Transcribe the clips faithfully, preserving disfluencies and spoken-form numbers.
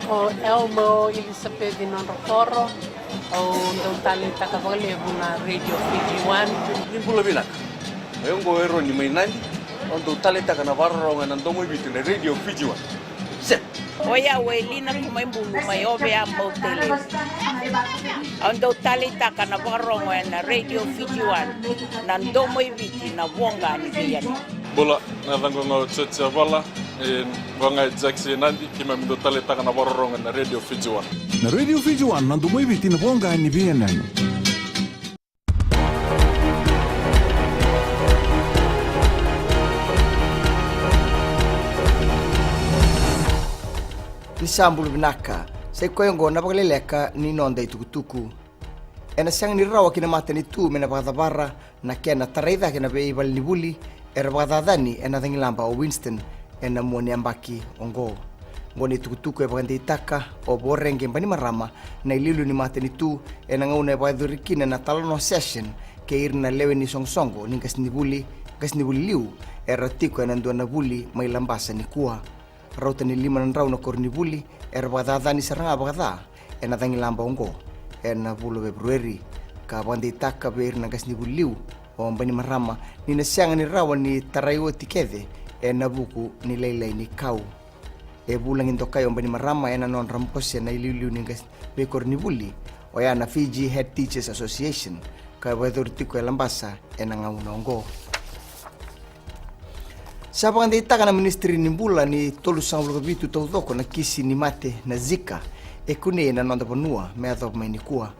O Elmo Elisapeci Nodrokoro, au dau taleitaka vakalevu na Radio Fiji One. Ni bula vinaka. O yau oqo o Eroni mai Nadi, au dau taleitaka na vakarorogo ena domo i Viti na Radio Fiji One. Set. O yau o Elina Kumaibulu mai Ovea, Mautelevu. Au dau taleitaka na vakarorogo ena Radio Fiji One, na domo i Viti, na voqa ni veiyanuyanu. Bula, na yacaqu ga o Joji Avala, e, vaka ga e Jackson Nadi, keimami dau taleitaka na vakarorogo ena Radio Fiji One. Na Radio Fiji One, na domo i Viti, na voqa ni veiyanuyanu. Ni sa bula vinaka, sa i koya oqo na vakaleleka ni noda itukutuku. Ena sega ni rawa ki na matanitu me na vakacavara na kena tarai cake na veivalenivuli era vakacacani ena cagilaba o Winston ena mua ni yabaki oqo. Oqo na itukutuku e vakadeitaka o Voreqe Bainimarama, na iliuliu ni matanitu, ena gauna e vakayacori kina na talanoa session kei ira na lewe ni soqosoqo ni qasenivuli, qasenivuli liu, era tiko ena dua na vuli mai Labasa nikua. Rauta ni lima na drau na koronivuli era vakacacani sara ga vakaca ena cagilaba oqo ena vula o Feperueri, ka vakadeitaka vei ira na qasenivuli liu o Bainimarama ni na sega ni rawa ni tarai oti kece ena vuku ni lailai ni kau. E vulagi dokai o Bainimarama ena nodra bose na iliuliu ni qase veikoronivuli, oya na Fiji Head Teachers Association, ka vakayacori tiko e Labasa ena gauna oqo. Sa vakadeitaka na Ministry ni Bula ni tolusagavulu ka vitu taucoko na kisi ni mate na Zika e kunei ena noda vanua me yacova mai nikua.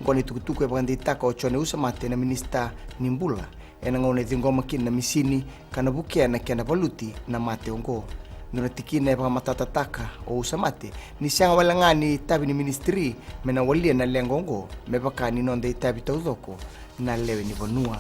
Oqo na itukutuku e vakadeitaka o Jone Usamate na Minisita ni Bula ena gauna e ciqoma kina na misini ka na vukea na kena valuti na mate oqo. Dua na tikina e vakamatatataka o Usamate ni sega wale ga ni itavi ni ministry me na walia na leqa oqo, me vaka ni noda itavi taucoko na lewe ni vanua.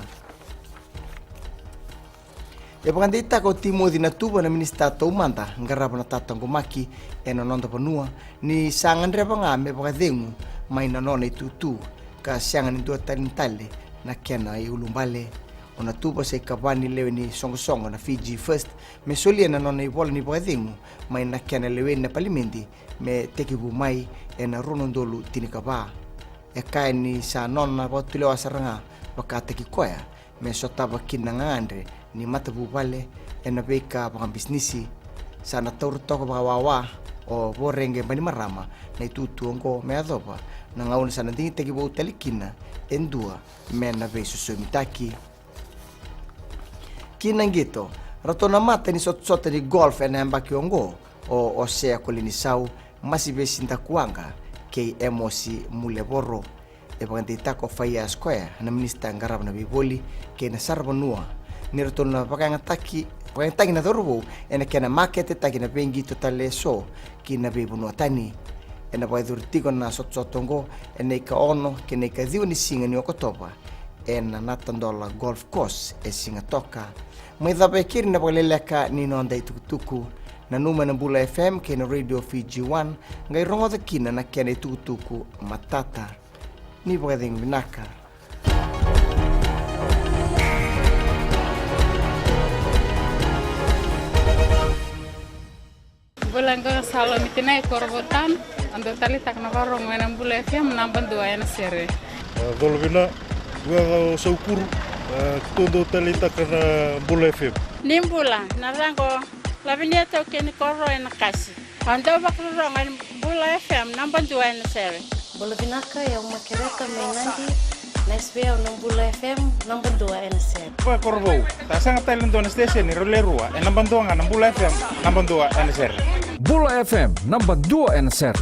E vakadeitaka o Timoci Natuva na Minisita taumada qarava na tataqomaki ena noda vanua ni sa gadreva ga me vakacegu mai na nona itutu, ka sega ni dua tani tale na kena iulubale. O Natuva sa ikava ni lewe ni soqosoqo na Fiji First me solia na nona ivola ni vakacegu mai na kena leweni na palimedi me tekivu mai ena rua na udolu tinikava. E kaya ni sa nona vakatulewa sara ga vakataki koya me sotava kina na gagadre ni matavuvale ena veika vakabisinisi. Sa na taura toka vakawawa o Voreqe Bainimarama na itutu oqo me yacova na gauna sa na digitaki vou tale kina e dua me na veisosomitaki. Ki na qito, ratou na mata ni sotasota ni golf ena yabaki oqo o Osea Kolinisau, Masivesi Dakuwaqa kei Emosi Mulevoro. E vakadeitaka o Faiya Square na Minisita qarava na veivoli kei na saravanua ni ratou na vakayagataki, vakayagataki na cauravou ena kena maketetaki na veiqito tale eso ki na veivanua tani. Ena vakayacori tiko na sotasota oqo ena ikaono kei na ikaciwa ni siga ni Okotova ena Natadola Golf Course e Sigatoka. Mai cava e keri na vakaleleka ni noda itukutuku. Nanuma ena Bula F M kei na Radio Fiji One, qai rogoca kina na kena itukutuku matata. Ni vakacegu vinaka. Bula, qo na Salomi Tinai Korovou Town, au dau taleitaka na vakarorogo ena Bula F M naba dua ena sere. A, colo vina, vua o Saukuru, a, keitou dau taleitaka na Bula F M. Ni bula, na yacaqu o Lavinia Taukei ni Koro ena Kasi. Au dau vakarorogo ena Bula F M naba dua ena sere. Bula vinaka, o yau Makereta mai Nadi. Nice vei au na Bula F M naba dua ena sere. Vua Korovou, sa sega tale na dua na station e rau le rua, e naba dua ga na Bula F M naba dua ena sere. Bula F M naba dua ena sere.